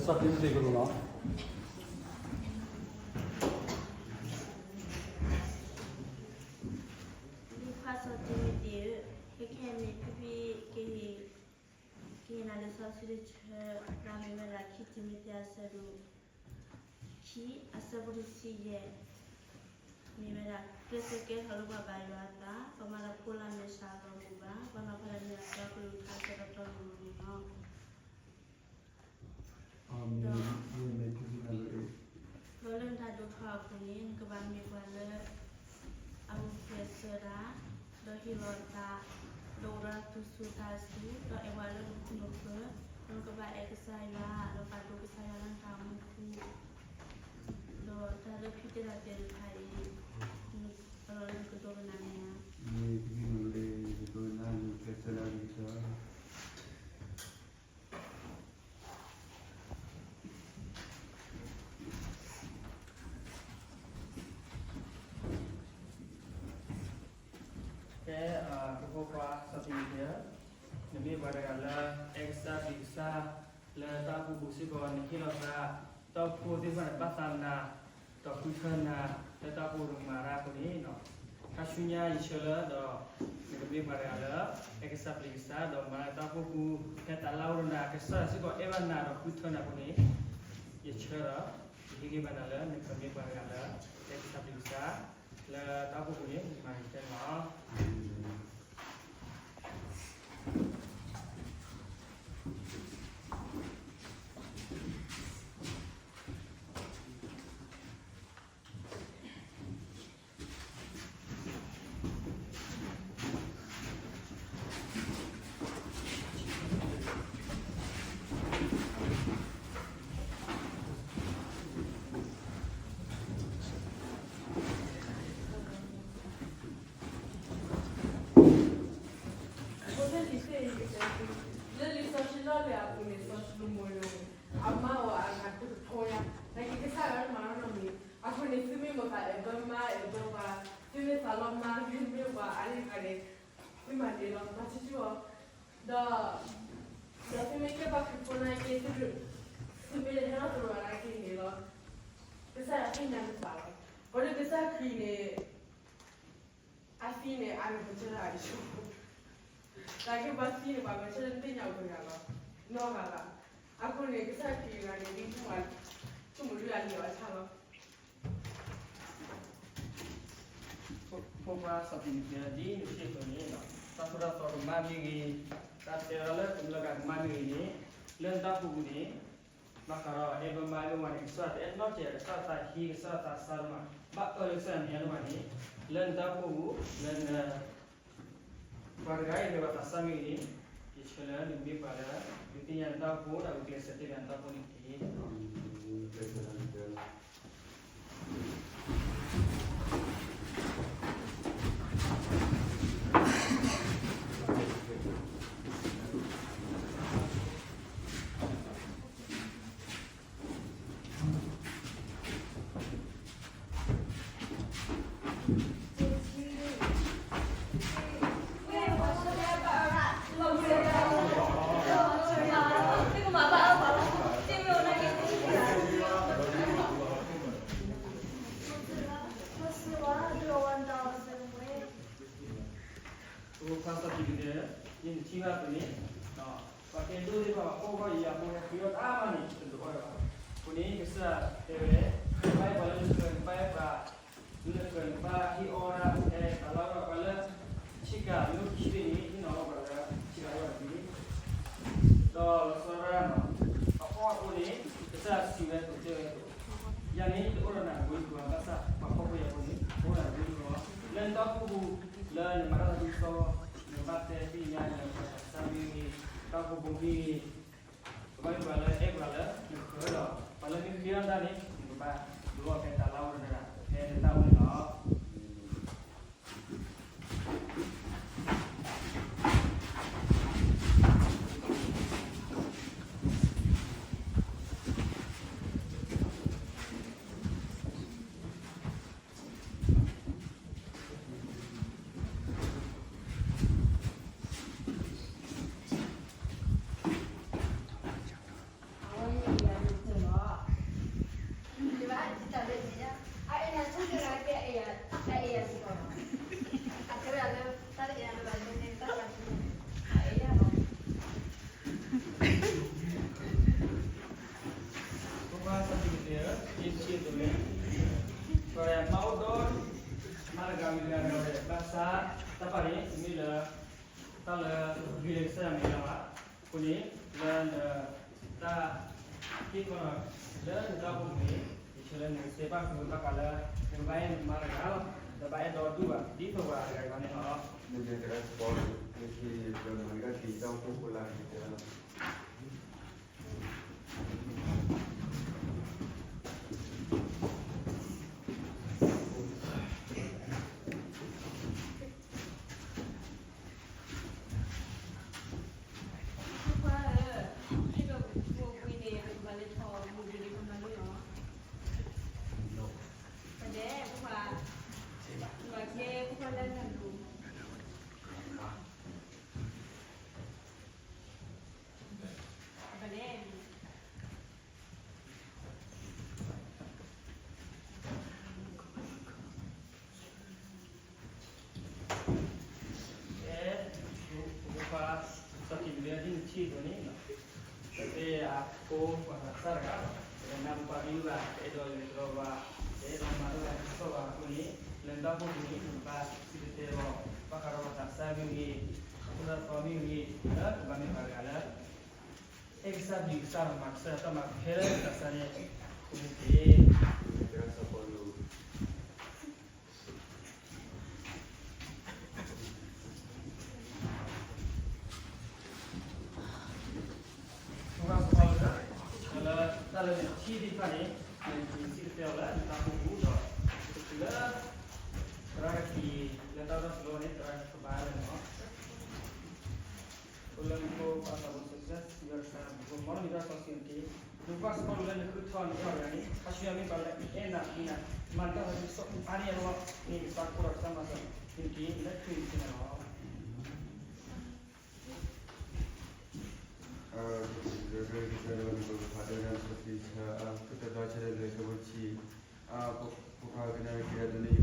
စီၤတံၤမသ့းကရူၢ်လီၤ. လုၢ်ဖးစီၤတံၤမသ့းဧၢ, ခဲခဲအံၤန့ၣ် ဖဲဖဲကဟ့ၣ် ကဟ့ၣ်နၤလံာ်စီဆှံတဆၢ လၢမ့ၢ်ဝဲဒၣ်ခံတံၤမသ့းအဆၢဒိၣ်ခံ အဆၢဖိတဆံယဲၢ်, မ့ၢ်ဝဲဒၣ် ကျဲးစၢးကဲထီၣ်လၢပှၤဘၣ်ယွၤအသး, ပှၤမၤလၢဖိလၢမ့ၢ်စှၤလီၤမုၢ်ဘၣ်, ပှၤနီၤဖးလၢမ့ၢ်အသီကလုၢ်ကထါ အဆၢကတီၢ်လိၤလိၤန့ၣ်လီၤ. ဒီး ဒီးလၢနတၢ်ဒိၣ်ထီၣ်အပူၤန့ၣ် နကဘၣ်မ့ၢ်ပှၤလၢ အဂုာ်ကျဲးစၢးတၢ်, ဒီးဟ့ၣ်လီၤသး, ဒီးအိၣ်ဒီးသူၣ်စူၤသးစူၤ, ဒီးအဲၣ်ပှၤလၢနဖိမုၣ်ဖိ, ဒီးနကဘၣ်အဲၣ်ကစၢ်ယွၤ, ဒီးပာ်ဒိၣ်ကစၢ်ယွၤလၢနတၢ်အိၣ်မူပူၤ, ဒီးတၢ်လၢဖံးတၢ်မၤတခါအံၤ အလီၢ်လၢနကဒိကနၣ်န့ၣ်ဧါ. မ့ၢ်ကဒိကနၣ်လၢယကစၢ် ကဲ, ပဖိခွါစီၤတံၤမသ့းဧၢ, နမ့ၢ်ပှၤတဂၤလၢ အဲၣ်ကစၢ်ပျံၤကစၢ်, လၢတၢ်အိၣ်ဖှိၣ်ပူၤစ့ၢ်ကီး နဟ့ၣ်လီၤသး, တၢ်အိၣ်ဖှိၣ်သ့ၣ်တဖၣ်န့ၣ် ဘၣ်သးနၤ, ဒီးဃုထၢနၤ, လၢတၢ်အိၣ်ဖှိၣ်နကမၤတၢ်အဃိန့ၣ်, ခါဆူညါယဆၢလၢဒီး နကမ့ၢ်ပှၤတဂၤလၢ အဲၣ်ကစၢ်ပျံၤကစၢ် ဒီးမၤလၢတၢ်အိၣ်ဖှိၣ်ပူၤ ဖဲတၢ်လၢအအိၣ်ဒီးနၤ ကစၢ်ယွၤစ့ၢ်ကီးအဲၣ်ဘၣ်နၤဒီးဃုထၢနၤအဃိန့ၣ်, ယဆၢဒီး ယဟ့ၣ်ဂံၢ်ဘါနၤလၢ နကမ့ၢ်ပှၤတဂၤလၢ အဲၣ်ကစၢ်ပျံၤကစၢ်, လၢတၢ်အိၣ်ဖှိၣ်ပူၤန့ၣ် နမၤဂ့ၤကတၢၢ်န့ၣ်လီၤ. လၢလံာ်စီဆှံလီၢ်လံၤအပူၤန့ၣ် စီၤၡလိၤမိၣ်န့ၣ် အမါအီၤအဂၤတကထိယါ, နာ်က့ကစၢ်ယွၤမၤနီၢ်နီၢ်မ့ၢ်, အဃိန့ၣ် သုမ့ၢ်မိၣ်သးအဲၣ်ဘၢမါအဲၣ်ဘၢပှၤ, သုမ့ၢ်သးလီမါ သုမ့ၢ်ပှၤအါန့ၢ်ဂၤန့ၣ်, သုမၤန့ၢ်လီၤ မၤဆူၣ်ဆူၣ်အီၤ, ဒီး ဒီးသုမ့ၢ်ကဲပှၤခရံာ်ဖိနာ်က့ သုမ့ၢ်လဲၤဟဲထီၣ်သရိာ်နာ်က့န့ၣ်လီၤ, ကစၢ်ယွၤသ့ၣ်ညါလၢသးလီၤ, ပှၤလၢကစၢ်ခရံာ်န့ၣ် အသံန့ၣ် အဂဲၤဆၢထၢၣ်အယိာ်, နာ်က့ပှၤသံန့ၣ် ပှၤဂဲၤဆၢထၢၣ်တသ့ၣ်ညါပှၤဂၤလီၤ, နီၢ်ဂၤဘၣ်, အဃိန့ၣ် ကစၢ်ခရံာ်ဂၤန့ၣ် ဒ်မ့ၢ်ပှၤ ဆိကမိၣ်ဒုးအလံာ်အီၣ်ဆၣ်လီၤ. ဖိခွါစီၤတံၤမသ့း ဒ်နစံးအသိးန့ၣ်, တၢ်သိၣ်တၢ်သီကမၣ်မ့ၢ်ဂ့ၤ, တၢ်တဲလၢကမျၢၢ်ဂၤကမၣ်မ့ၢ်ဂ့ၤန့ၣ်, လၢနတၢ်အိၣ်ဖှိၣ်ပူၤန့ၣ်, ဘၣ်ဃးဒီးအဲၣ်ဘၢမါအဲၣ်ဘၢပှၤန့ၣ် ကစၢ်ယွၤတအဲၣ်နီတစဲး, ကစၢ်ယွၤသးဟ့ ကစၢ်ယွၤသးစၢ်ဒိၣ်မး, ဘၣ်အၢလၢကစၢ်ယွၤမဲာ်ညါဒိၣ်မးန့ၣ်, လၢနတၢ်အိၣ်ဖှိၣ်ပူၤ လၢန ပှၤတဂၤအံၤမ့ၢ်ပှၤသးစၢ်မ့ၢ်ဂ့ၤန့ၣ်, ယဆၢလၢနမ့ၢ်ပှၤလၢ ဒုးသ့ၣ်ညါနတၢ်အိၣ်ဖှိၣ် ဒီးဂုာ်ကျဲးစၢးသ့ၣ်ညါနတၢ်အိၣ်ဖှိၣ်န့ၣ်တက့ၢ်. ဖိခွါစီၤတံၤမသ့း ယထံၣ်ဘၣ်အသိးန့ၣ်, ပှၤကဲဒိၣ်သ့ၣ်တဖၣ် ပှၤဖှီၣ်ဃီယၤဖိဟဲဃ့အီၣ်တၢ်မၤန့ၣ် တဒိးအီၣ်ဘၣ်. အဃိန့ၣ် ကစၢ်တဲဝဲ, ဘၣ်အဲၣ်ပှၤလၢနဃၢၤ နဘၣ်အဲၣ်ပှၤ, လၢနဃၢၤ နဘၣ်ဟ့ၣ်အီၣ်ဝဲဒၣ် ဖဲတၢ်လၢအအိၣ်ဒီးပှၤလၢ ဆ့ကၤမ့ၢ်အိၣ်ခံဘ့ၣ်န့ၣ် ဟ့ၣ်နီၤအီၣ်ပှၤလၢ ဆ့ကၤအအိၣ်တဘ့ၣ် ဒီးလီၤဆီဒၣ်တၢ်န့ၣ်, ပှၤဖှီၣ်အဃိန့ၣ် ကစၢ်စံးဝဲအသိးတဲဝဲအသိး, ယၤန့ၣ် တအိၣ်ဒီးနၤ ဘိယုၢ်ဘီ ဘၣ်ဆၣ် ပှၤဖှီၣ်ဖိယာ်ဖိန့ၣ် အိၣ်ဒီးနၤ ဘိယုၢ်ဘီ, လၢနတၢ်အိၣ်ဖှိၣ်ပူၤ လၢနမၤတၢ်သးခုကစီၣ် နဘၣ်တဲသ့ၣ်ညါ နပှၤသးစၢ်မ့ၢ်ဂ့ၤ, တၢ်အိၣ်ဖှိၣ်ဖိမ့ၢ်ဂ့ၤ, ကဘၣ်မ့ၢ်ပှၤလၢအဲၣ်ပှၤလၢနဃၢၤဒီး ပှၤလၢမ့ၢ်ဃ့အီၣ်နတၢ်န့ၣ် နကဘၣ်ဒိးအီၣ်ဖဲတၢ်လၢအအိၣ်ဒီးနၤ ဖဲနတၢ်အိၣ်န့ၣ်လီၤ. လၢနတၢ်ဟ့ၣ်ခီနီၤ လၢနတၢ်အိၣ်မူန့ၣ် ယဆၢလၢနကစဲးဘၣ်ဃုာ်ဘၣ်ဃးလၢ နကဘၣ်အဲၣ်နမါတဂၤလီၤ. နဘၣ်အဲၣ်ဒိးဒူၣ်ဘၣ် ဒ်သိးပှၤတဂၤအံၤဘၣ်န့ၣ်လီၤ. နမ့ၢ်တဂၤစ့ၢ်ကီး နက့ၤဒီးမၤက့ၤတၢ်က့ၤတၢ်အိၣ်ဖှိၣ်ဖိလၢက့ၤတဲလီၤ. ဖိခွါဧၢ, ဟ့ၣ်ဒီးပဖိပဝံၤန့ၣ် ပကဘၣ်လဲၤထီၣ်မူက့ၤန့ၣ် ပမၤလိလီၤ. ပဒဲဖိခွါ, ပကဲဖိခွါလၢနလူၤ ပလဲၤ ကဲ, ဖိခွါ, စီၤကံၤလၢဒ်နထံၣ်အသိးန့ၣ်, ပတဲအဖိပှၤသးစၢ်တဂၤ, ပနၢ်ပၢၢ်ပှၤမ့ၢ်ဘၣ် ပအဲၣ်ဒိးယတြီဘၣ်, ပအဲၣ်ဒိးမၤတၢ်ဘၣ်ကစီၣ်ဘၣ်အဃိန့ၣ်, လၢနတၢ်အိၣ်ဖှိၣ်ပူၤန့ၣ် နကဘၣ်စံၣ်တဲၤတဲလီၤ ဘၣ်ဃးဒီးပှၤသးစၢ်မ့ၢ်ဂ့ၤ, အဖိသၣ်သီမ့ၢ်ဂ့ၤ, လၢကဘၣ်မ့ၢ်ပှၤတဂၤလၢ အဲၣ်ကစၢ်ဘျုးကစၢ်ဒီးမၤကစၢ်ယွၤတၢ်မၤဖဲလၢသးစၢ်န့ၣ် အဃိန့ၣ်တက့ၢ်. လၢတၢ်လၢနထံၣ်သ့ၣ်တဖၣ်န့ၣ် နစံၣ်တဲၤတဲလီၤလၢနတၢ်အိၣ်ဖှိၣ်ပူၤဒီး လၢ သရၣ်ကသံၣ်လၢတၢ်အိၣ်ဖှိၣ်ပူၤလီၤန့ၣ် သရၣ်ကဘါလၢာ်လီၤ. အိၣ်လၢမူခိၣ်ပၢ်သးဘိစီဆှံစံးဘၣ်တၢ် မူခိၣ်မီၢ်နီၢ်မံၤတၢ်စီဆှံတက့ၢ်. နကကွၢ်စ့ၢ်ကီးလၢနဃုထၢန့ၣ် အဲၣ်အီၤတဂၤန့ၣ် ခါဆူညါမ့ၢ်ပှၤလၢအဲၣ်နၤမံနၤ မၤတၢ်လၢနစီဆှံအါန့ၢ်အလီၢ်န့ၣ် ကစၢ်ကအိၣ်ဒီးကစၢ်မၤစၢၤနက့ၢ် လၢခရံာ်နမံၤလီၤ. ကစၢ်ယွၤ ကစၢ်ယွၤ နကဖးဒိၣ်နစီဆှံဆၢ အကတၢၢ်ဒီးဆၢလၢလၢကဝဲဆံ အဖိခွါကနၣ်က့ၤဒီးန့ၣ်